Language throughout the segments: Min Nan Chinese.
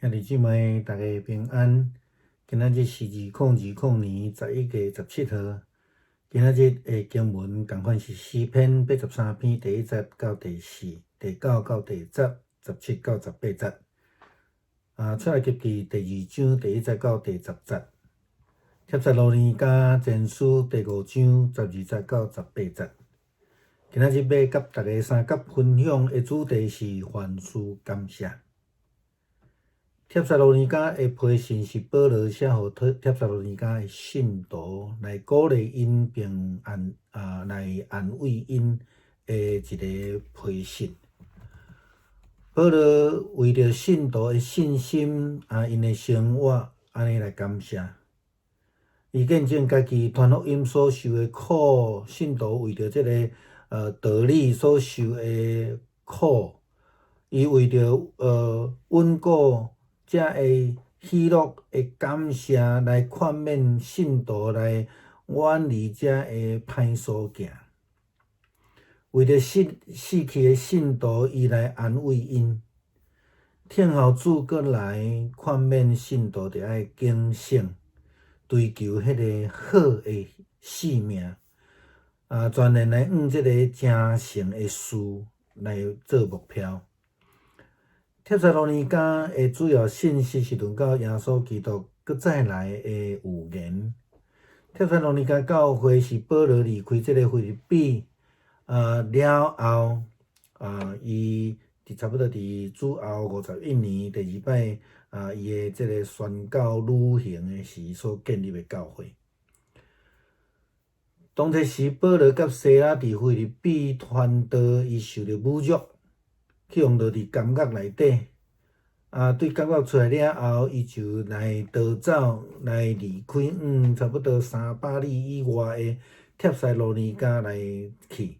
兄弟姊妹，大家平安。今仔日是2020年11月17號。今仔日的經文仝款是詩篇83篇第一節到第四、第九到第十、17到18節。啊，出埃及記第二章第一節到第十節。帖撒羅尼迦前書第五章12節到18節。今仔日欲佮大家相佮分享的主題是凡事感謝。帖撒羅尼迦的批信是保羅寫予帖撒羅尼迦的信徒，來鼓勵𪜶並安啊來安慰𪜶的一个批信。保羅為著信徒的信心啊，𪜶的生活按呢來感謝。伊見證家己傳福音所受的苦，信徒為著這个道理所受的苦，伊為著穩固遮个喜樂的感謝來勸勉信徒來遠離遮个歹所行。為著死去的信徒，伊來安慰𪜶，聽候主閣來勸勉信徒，著愛警醒，追求彼个好的性命，啊，全然來向這个成聖的事來做目標。帖撒羅尼迦的主要信息是論到耶穌基督閣再來的預言。帖撒羅尼迦教會是保羅離開這个腓立比了後，啊，伊佇差不多佇主後51年第二擺啊，伊的這个宣教旅行的時所建立的教會。當彼時保羅佮西拉佇腓立比傳道，伊受著侮辱，去予落佇監獄內底。啊，對監獄出來了後，伊就來逃走，來離開差不多300里以外的帖撒羅尼迦來去。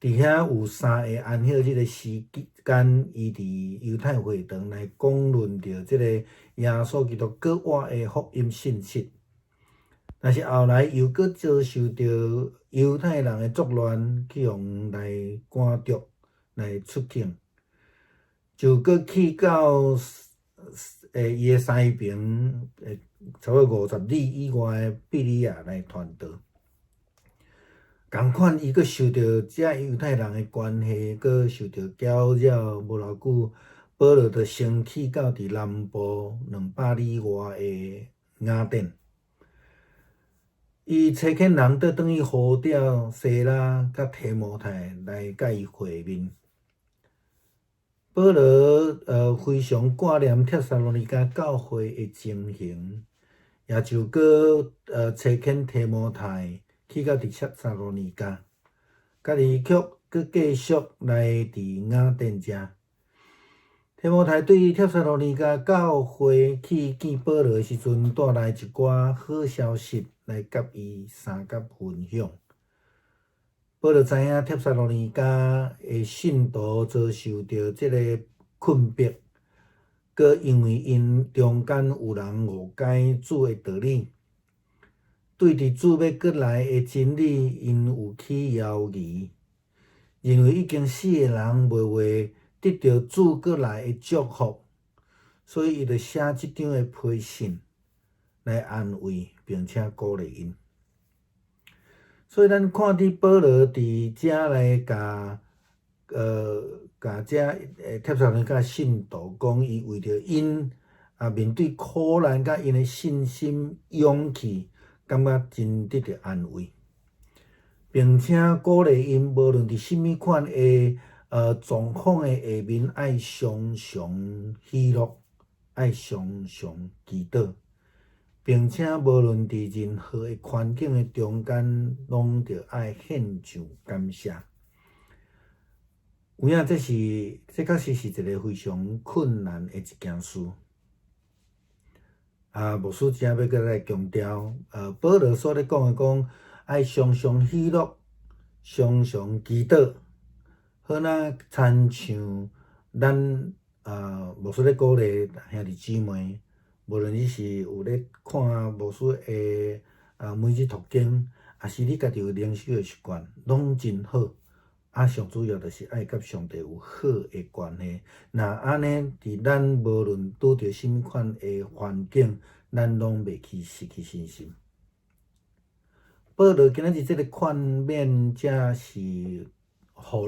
佇遐有三个安息日的時間，伊佇猶太會堂來講論著這个耶穌基督閣活的福音信息。但是後來又閣遭受著猶太人的作亂，去予來趕逐來出境，就閣去到伊的西爿，差不多50里以外的庇哩亞來傳道。仝款，伊閣受著遮猶太人的關係，閣受著攪擾，無偌久，保羅就先去到佇南部200里外的雅典。伊差遣人倒轉去呼召西拉佮提摩太來佮伊會面。保羅非常掛念帖撒羅尼迦教會的情形，也就閣差遣提摩太去到佇帖撒羅尼迦，家己卻閣繼續來佇雅典遮。提摩太對帖撒羅尼迦教會去見保羅的時陣，帶來一寡好消息來佮伊相佮分享。保羅知影帖撒羅尼迦的信徒遭受著這个困迫，閣因為𪜶中間有人誤解主的道理，對佇主欲閣來的真理，𪜶有起猶疑，認為已經死的人袂會得著主閣來的祝福，所以伊就寫這張的批信來安慰並且鼓勵𪜶。所以咱看佇保羅佇遮來共遮帖撒羅尼迦信徒講，伊為著𪜶啊面對苦難佮𪜶的信心勇氣，感覺真得著安慰，並且鼓勵𪜶無論佇啥物款的狀況的下面，愛常常喜樂，愛常常祈禱，並且無論佇任何的環境的中間，攏著愛獻上感謝。有影，這確實是一个非常困難的一件事。啊，牧師遮欲閣來強調，保羅所咧講的講，愛常常喜樂，常常祈禱，好若親像咱啊，牧師咧鼓勵兄弟姊妹，無論你是有咧看牧師的啊每日讀經，抑是你家己有靈修的習慣，攏真好。啊，上主要就是愛佮上帝有好的關係。若按呢，佇咱無論拄著啥物款的環境，咱攏袂去失去信心。保羅今仔日這个勸勉，才是予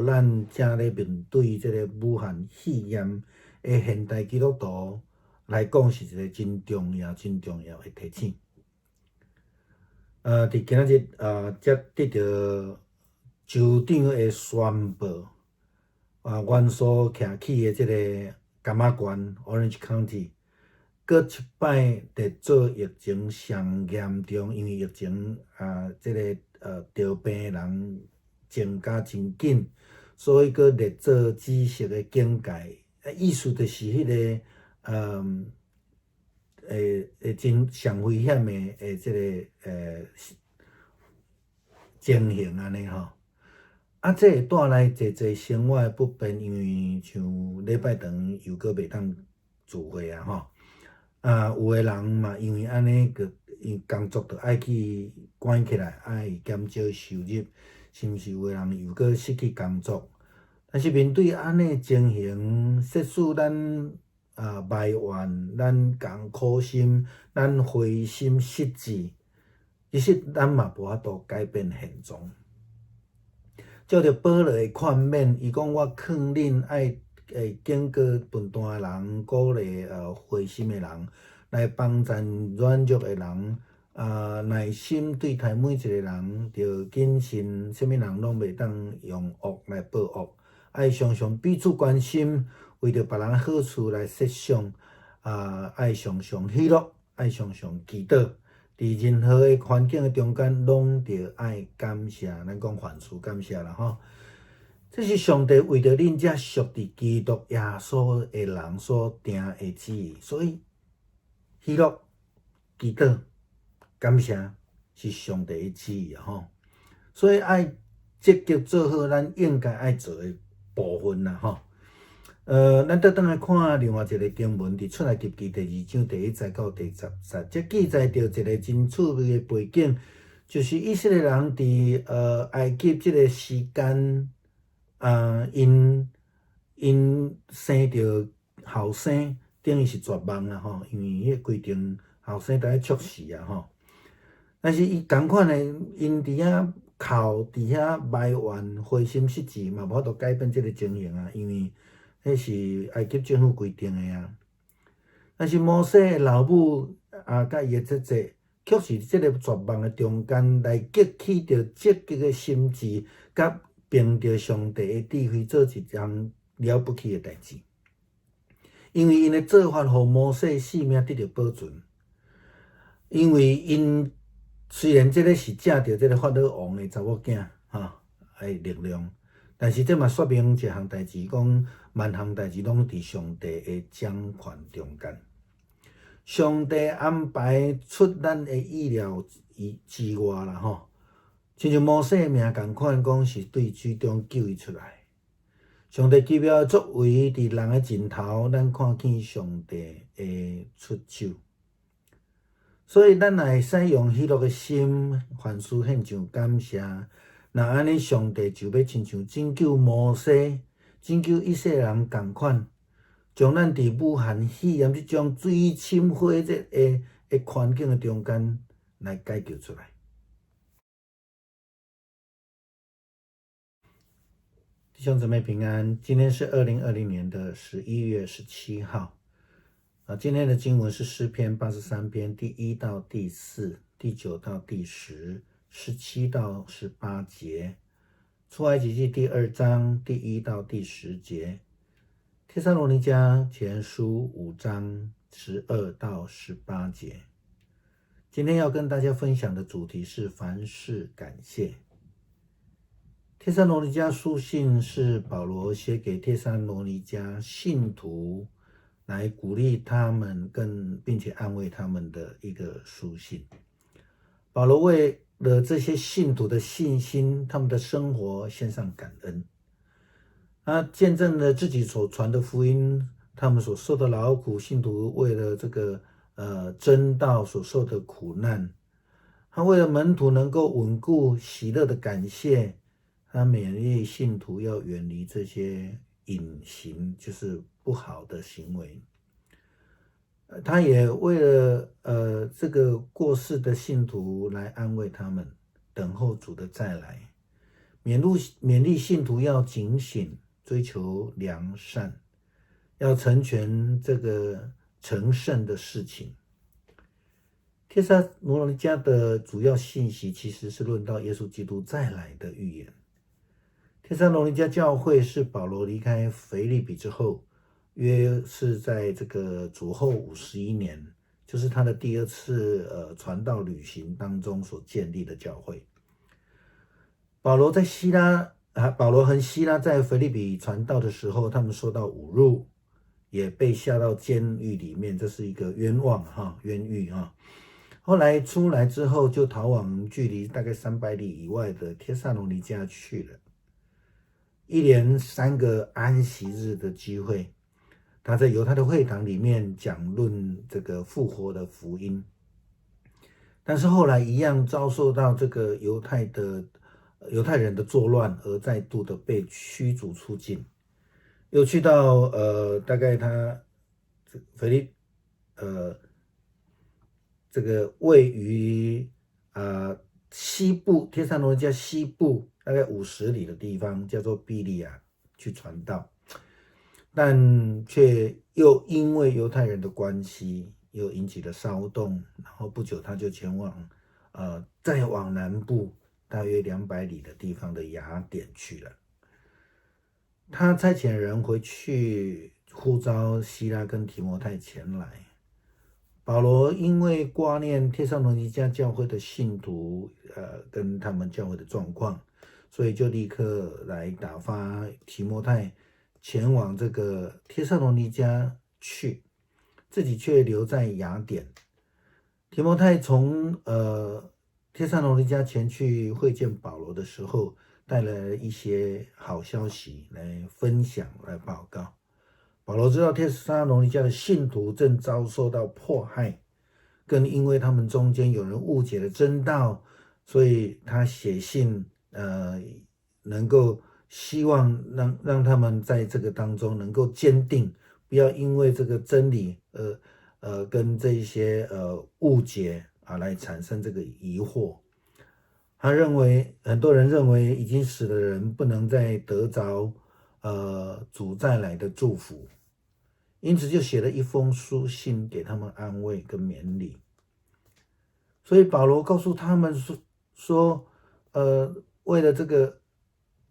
咱正咧面對這个武漢肺炎的現代基督徒來講，是一个真重要、真重要的提醒。佇今仔日才得著州長的宣布，阮所徛起的這个柑仔郡（Orange County），閣一擺列做疫情上嚴重，因為疫情啊，這个著病的人增加真緊，所以閣列做紫色的警戒。意思就是彼个會真上危險的這个情形按呢吼。啊，這會帶來濟濟生活的不便，因為像禮拜堂又閣袂當聚會啊吼。啊，有的人嘛，因為按呢，閣伊工作著愛去關起來，愛減少收入，是毋是有的人又閣失去工作？但是面對按呢情形，即使咱埋怨，咱仝苦心，咱灰心失志，其實咱嘛無法度改變現狀。照著保羅的勸勉，伊講我勸恁愛警告笨蛋的人，鼓勵灰心的人，來幫贊軟弱的人，耐心對待每一個人，著謹慎，啥物人攏袂當用惡來報惡，愛常常彼此關心，為著別人好處來設想，愛常常喜樂，愛常常祈禱。佇任何的環境的中間，攏著愛感謝，咱講凡事感謝啦吼。這是上帝為著恁這屬佇基督耶穌的人所定的旨意，所以喜樂、祈禱、感謝是上帝的旨意吼。所以愛積極做好咱應該愛做的部分啦吼。咱倒轉來看另外一個經文，佇出埃及記第二章第一節到第十節，這記載著一個真趣味的背景，就是以色列人佇埃及這个時間，𪜶生著後生，等於是絕望啦吼，因為彼個規定後生著愛處死啊吼。但是伊仝款的，𪜶佇遐哭，佇遐埋怨、灰心失志，嘛無法度改變這个情形啊，因為彼是埃及政府規定的啊。但是摩西的老母啊，佮伊的姐姐，卻是佇這个絕望的中間來激起著積極的心志，佮憑著上帝的智慧做一項了不起的代誌。因為𪜶的做法，予摩西性命得著保存。因為𪜶雖然這个是藉著這个法老王的查某囝吼的力量，但是這嘛說明一項代誌，講萬項代誌攏佇上帝的掌權中間。上帝安排出咱的意料之外啦吼，親像摩西的命仝款，講是對水中救伊出來。上帝奇妙的作為，佇人的盡頭，咱看見上帝的出手。所以，咱若會使用喜樂的心，凡事獻上感謝。若按呢，上帝就欲親像拯救摩西、拯救以色列人仝款，將咱佇武漢肺炎這種水深火熱的環境的中間來解救出來。弟兄姊妹平安，今天是2020年的11月17號。啊，今天的經文是詩篇83篇第一到第四、第九到第十、17到18節，出埃及記第二章第一到第十節，帖撒羅尼迦前書五章12到18節。今天要跟大家分享的主題是凡事感謝。帖撒羅尼迦書信是保羅寫給帖撒羅尼迦信徒，來鼓勵他們，跟並且安慰他們的一個書信。保羅為了這些信徒的信心、他們的生活獻上感恩。他見證了自己所傳的福音，他們所受的勞苦，信徒為了這個真道所受的苦難。他為了門徒能夠穩固喜樂的感謝，他勉勵信徒要遠離這些隱行，就是不好的行為。他也為了這個過世的信徒來安慰他們，等候主的再來。勉勵信徒要警醒，追求良善，要成全這個成聖的事情。帖撒羅尼迦的主要信息其實是論到耶穌基督再來的預言。帖撒羅尼迦教會是保羅離開腓立比之後，約是在這個主後51年，就是他的第二次傳道旅行當中所建立的教會。保羅在西拉啊，保羅和西拉在腓立比傳道的時候，他們受到侮辱，也被下到監獄裡面，這是一個冤枉哈，冤獄啊。後來出來之後，就逃往距離大概300里以外的帖撒羅尼迦去了。一連三個安息日的機會，他在猶太的會堂裡面講論這個復活的福音，但是後來一樣遭受到這個猶太人的作亂，而再度的被驅逐出境，又去到大概他腓力這個位於西部帖撒羅尼迦西部大概50里的地方，叫做庇哩亞去傳道，但卻又因為猶太人的關係，又引起了騷動，然後不久他就前往再往南部大約200里的地方的雅典去了。他差遣人回去呼召西拉跟提摩太前來。保羅因為掛念帖撒羅尼迦教會的信徒，跟他們教會的狀況，所以就立刻來打發提摩太前往這個帖撒羅尼迦去，自己卻留在雅典。提摩太從帖撒羅尼迦前去會見保羅的時候，帶來了一些好消息來分享、來報告。保羅知道帖撒羅尼迦的信徒正遭受到迫害，更因為他們中間有人誤解了真道，所以他寫信，能夠希望讓他們在這個當中能夠堅定，不要因為這個真理，跟這一些誤解啊來產生這個疑惑。他認為很多人認為已經死的人不能再得着主再來的祝福。因此就寫了一封書信給他們安慰跟勉勵。所以保羅告訴他們說，為了這個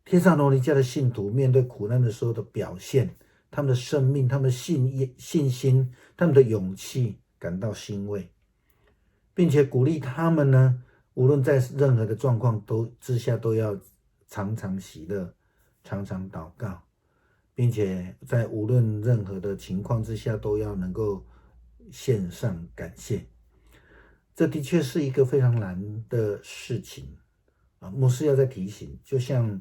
帖撒羅尼迦的信徒面對苦難的時候的表現，他們的生命、他們的信心、他們的勇氣感到欣慰，並且鼓勵他們呢，無論在任何的狀況都之下，都要常常喜樂，常常禱告，並且在無論任何的情況之下，都要能夠獻上感謝。這的確是一個非常難的事情啊！牧師要再提醒，就像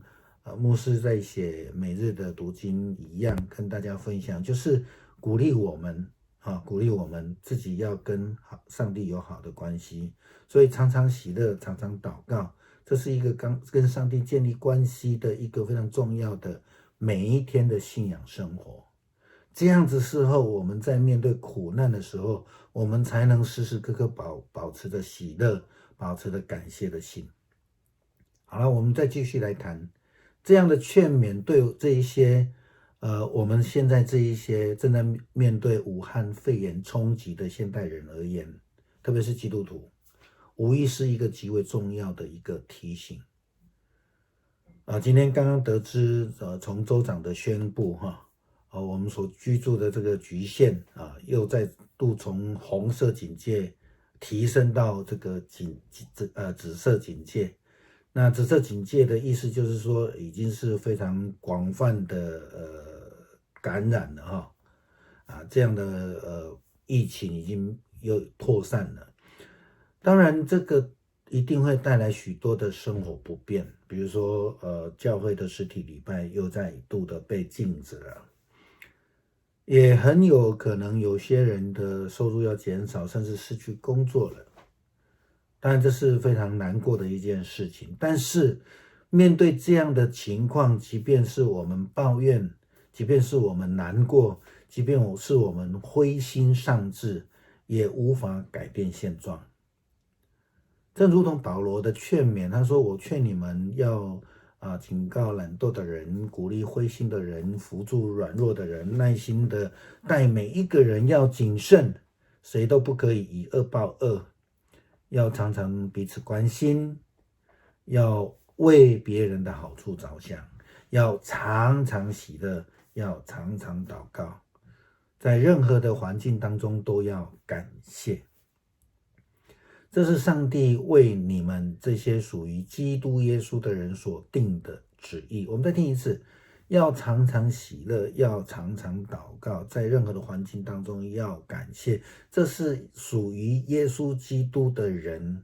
牧師在寫每日的讀經一樣，跟大家分享，就是鼓勵我們啊，鼓勵我們自己要跟上帝有好的關係，所以常常喜樂，常常禱告，這是一個剛跟上帝建立關係的一個非常重要的每一天的信仰生活。這樣子時候，我們在面對苦難的時候，我們才能時時刻刻保持着喜樂，保持着感謝的心。好了，我們再繼續來談這樣的勸勉，對這一些我們現在這一些正在面對武漢肺炎衝擊的現代人而言，特別是基督徒，無疑是一個極為重要的一個提醒。啊，今天剛剛得知，從州長的宣布，哈。我們所居住的這個橘縣啊，又再度從紅色警戒提升到這個警紫呃紫色警戒。那紫色警戒的意思就是說，已經是非常廣泛的感染了哈，啊這樣的疫情已經又擴散了。當然，這個一定會帶來許多的生活不便，比如說教會的實體禮拜又再度的被禁止了。也很有可能有些人的收入要減少，甚至失去工作了。當然，這是非常難過的一件事情。但是，面對這樣的情況，我們面對這樣的情況，即便是我們抱怨，即便是我們難過，即便是我們灰心喪志，也無法改變現狀。正如同保羅的勸勉，他說：“我勸你們要警告懶惰的人，鼓勵灰心的人，扶助軟弱的人，耐心的待每一個人，要謹慎，誰都不可以以惡報惡，要常常彼此關心，要為別人的好處着想，要常常喜樂，要常常禱告，在任何的環境當中都要感謝。”這是上帝為你們這些屬於基督耶穌的人所定的旨意。我們再聽一次：要常常喜樂，要常常禱告，在任何的環境當中要感謝。這是屬於耶穌基督的人，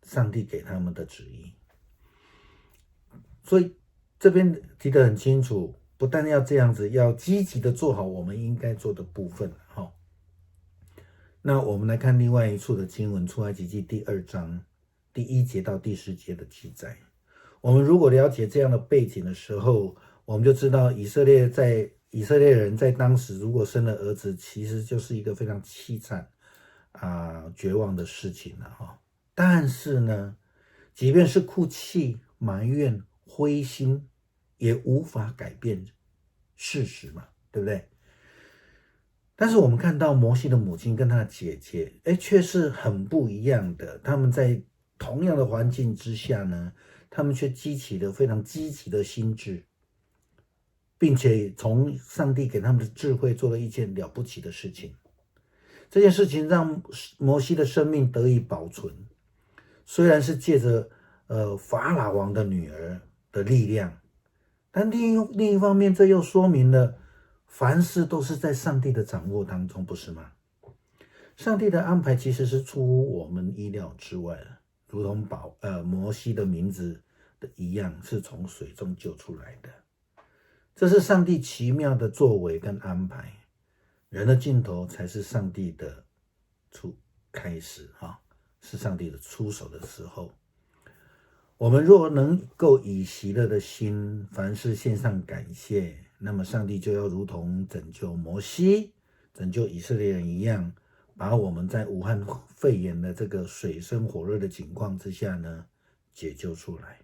上帝給他們的旨意。所以這邊提得很清楚，不但要這樣子，要積極的做好我們應該做的部分。哈。那我們來看另外一處的經文，《出埃及記》第二章第一節到第十節的記載。我們如果了解這樣的背景的時候，我們就知道以色列人在當時如果生了兒子，其實就是一個非常淒慘啊、絕望的事情了哈。但是呢，即便是哭泣、埋怨、灰心，也無法改變事實嘛，對不對？但是我們看到摩西的母親跟他的姐姐，哎，卻是很不一樣的。他們在同樣的環境之下呢，他們卻激起了非常積極的心智，並且從上帝給他們的智慧做了一件了不起的事情。這件事情讓摩西的生命得以保存，雖然是借着法老王的女兒的力量，但另一方面，這又說明了，凡事都是在上帝的掌握當中，不是嗎？上帝的安排其實是出乎我們意料之外的，如同摩西的名字的一樣，是從水中救出來的。這是上帝奇妙的作為跟安排。人的盡頭才是上帝的開始，哈，是上帝的出手的時候。我們若能夠以喜樂的心，凡事獻上感謝，那麼上帝就要如同拯救摩西、拯救以色列人一樣，把我們在武漢肺炎的這個水深火熱的境況之下呢，解救出來。